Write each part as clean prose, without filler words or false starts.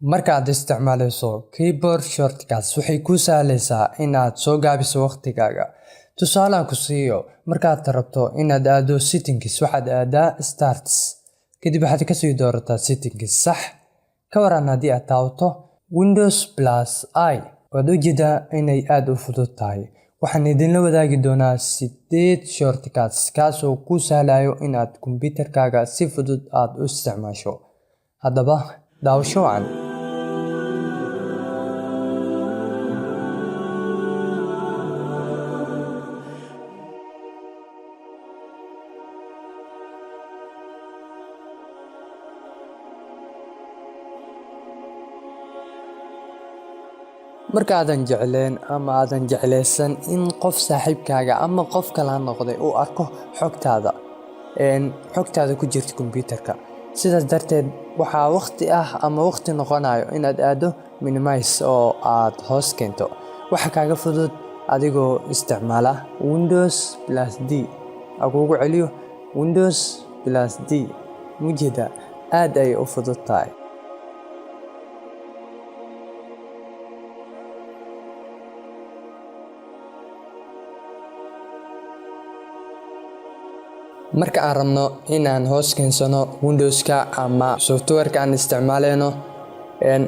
Markaad isticmaalayso keyboard shortcuts, waxay kuu sahlaysaa inaad soo gaabiso waqtigaaga. Tusaale aan ku siiyo: markaad rabto inaad aado Settings, waxaad aadaa Start, kadib waxaad kasii doorataa Settings, sax? Ka waran haddii aad taabato Windows plus I? Waad ujeedaa inay aad u fudud tahay. Waxaan idinla wadaagi doonaa 8 shortcuts kaasoo kuu sahlayo inaad kombiyuutarkaaga si fudud aad u isticmaasho. Haddaba, daawasho wacan. Marka aadan jecleen ama aadan jeclaysan in qof saaxiibkaaga ama qof kale ha noqday uu arko xogtaada ku jirta kombiyuutarka, sidaas darteed waxaa waqti ah ama waqti noqonayo inaad aado Minimize oo aad hoos keento. Waxa kaaga fudud adigoo isticmaala Windows plus D. Aan kugu celiyo: Windows plus D. Mujeeda aad ayay u fudud tahay. Marka aan rabno inaan hoos keensano Windowska ama software-ka aan isticmaaleyno,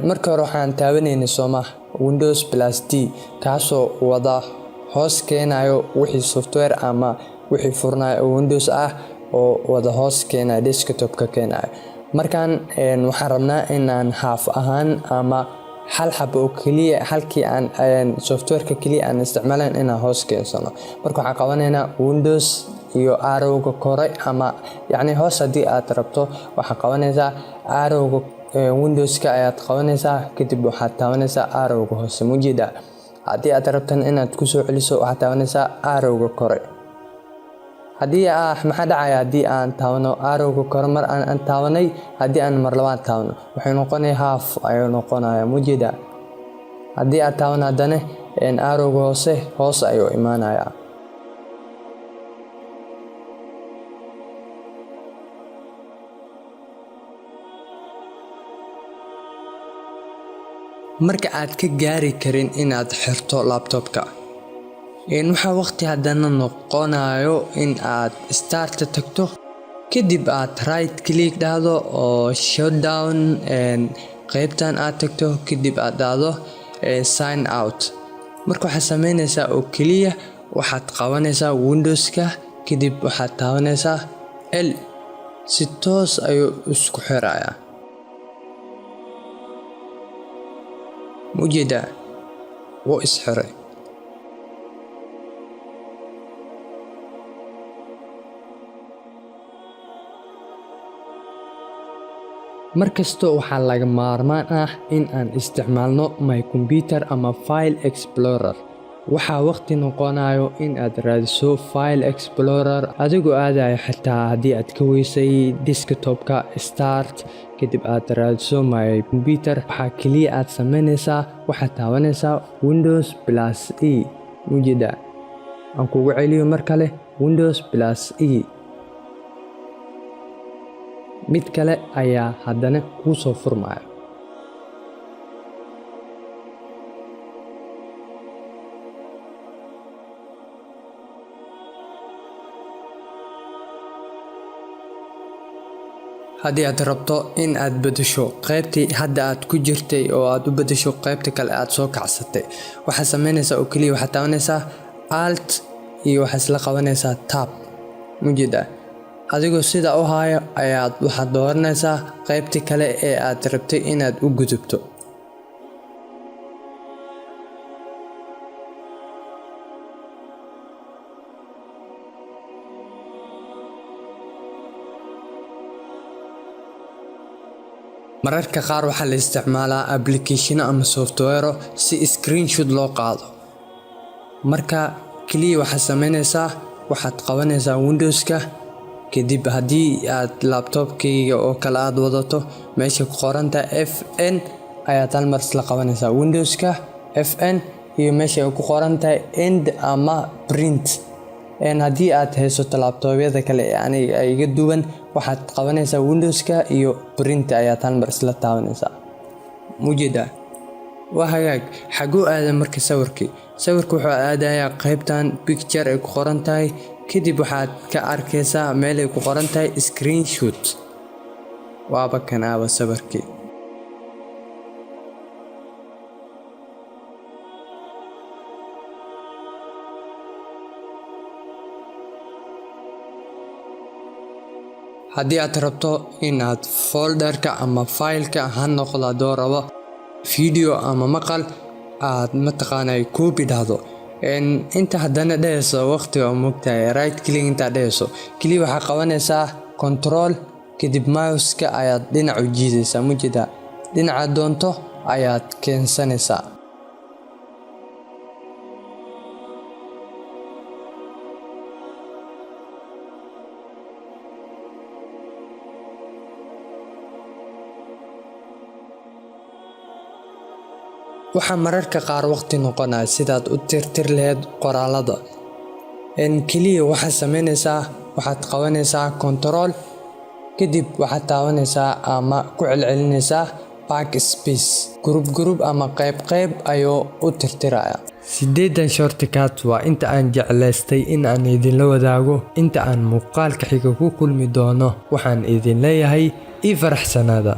marka hore waxaan taabanayna sooma Windows plus D, kaasoo wada hoos keenayo wixii software ama wixii furnayo oo Windows ah oo wada hoos keenayo, desktop-ka keenayo. Markaan waxaan rabnaa inaan half ahaan ama hal xabo oo keliya, halkii aan software-ka keliya aan isticmaalayn, inaan hoos keensano. Marka waxaan qabanaynaa Windows iyo arrow-ga kore, ama yacni hoos haddii aad rabto, waxaad qabanaysaa arrow-ga Windowska ayaad qabanaysaa, kadib waxaad taabanaysaa arrow-ga hoose. Mujeeda? Haddii aad rabtan inaad kusoo celiso, waxaad taabanaysaa arrow-ga kore. Haddii ah, maxaa dhacaya haddii aan taabano arrowga kore? Mar aan taabanay, haddii aan mar labaad taabano, wuxuu noqonaya half ayuu noqonaya. Mujeeda? Haddii aad taabano haddana arrowga hoose, hoos ayuu imaanaya. Marka aad ka gaari karin inaad xirto laptopka, waxaa waqti haddana noqonayo in aad Start tagto, kadib aad right click dhahdo oo Shutdown qeybtan aad tagto, kadib aad dhahdo Sign Out. Marka waxaad sameynaysaa oo keliya, waxaad qabanaysaa Windowska, kadib waxaad taabanaysaa L. Si toos ayuu isku xirayaa. Mujeedaa? Wuu isxiray. Markasta waxaa laga maarmaan ah in aan isticmaalno My Computer ama File Explorer. Waxaa waqti noqonayo in aad raadiso File Explorer adigoo aadaya, xitaa haddii aad ka weysay desktopka, Start, kadib aad raadiso My Computer. Waxaa keliya aad sameynaysaa, waxaad taabanaysaa Windows plus E. Mujeeda? Aan kugu celiyo mar kale: Windows plus E. Mid kale ayaa haddana kuu soo furmaya. Haddii aad rabto in aad beddesho qaybtii hadda aad ku jirtay oo aad u beddesho qaybta kale aad soo kacsatay, waxaad sameynaysaa oo keliya, waxaad taabanaysaa Alt iyo waxaad isla qabanaysaa Tab. Mujeeda? Adigoo sidaa u haayo ayaad waxaad dooranaysaa qaybtii kale ee aad rabtay inaad u gudubto. Mararka qaar waxaa la isticmaalaa applicationo ama software si screenshot loo qaado. Marka kaliya waxaad sameynaysaa, waxaad qabanaysaa Windowska, kadib haddii aad laptopkayga oo kale aad wadato, meesha ku qoranta Fn ayaad hal mar isla qabanaysaa, Windowska Fn iyo meesha ay ku qoran tahay End ama Print. Haddii aad haysato laptopyada kale ee aniga iga duwan, waxaad qabanaysaa Windowska iyo Print ayaad hal mar isla taabanaysaa. Mujeedaa? Waa hagaag. Xaguu aaday marka sawirkii? Sawirka wuxuu aadayaa qaybtan picture ay ku qoran tahay. Kadib waxaad ka arkaysaa meel ay ku qoran tahay screenshot. Waaba kan aaba sawirkii. Haddii aad rabto inaad folderka ama faylka, ha noqdo hadduu rabo video ama maqal, aad mataqaanaa copy dhahdo, inta haddana dhehayso waqtiga oo mogtahay right click intaad dhehayso, kaliya waxaa qabanaysaa control, kadib mouse-ka ayaad dhinac u jiidaysaa. Mujeedaa? Dhinaca doonto ayaad keensanaysaa. Waxaa mararka qaar waqti noqonaya sidaad u tirtir lahayd qoraalada. Kaliya waxaad sameynaysaa, waxaad qabanaysaa control, kadib waxaad taabanaysaa ama ku celcelinaysaa backspace. Group group ama qayb qayb ayuu u tirtiraya. 8-dan shortcut waa inta aan jeclaystay in aan idinla wadaago. Inta aan muuqaalka xiga ku kulmi doono, waxaan idin leeyahay ii faraxsanaada.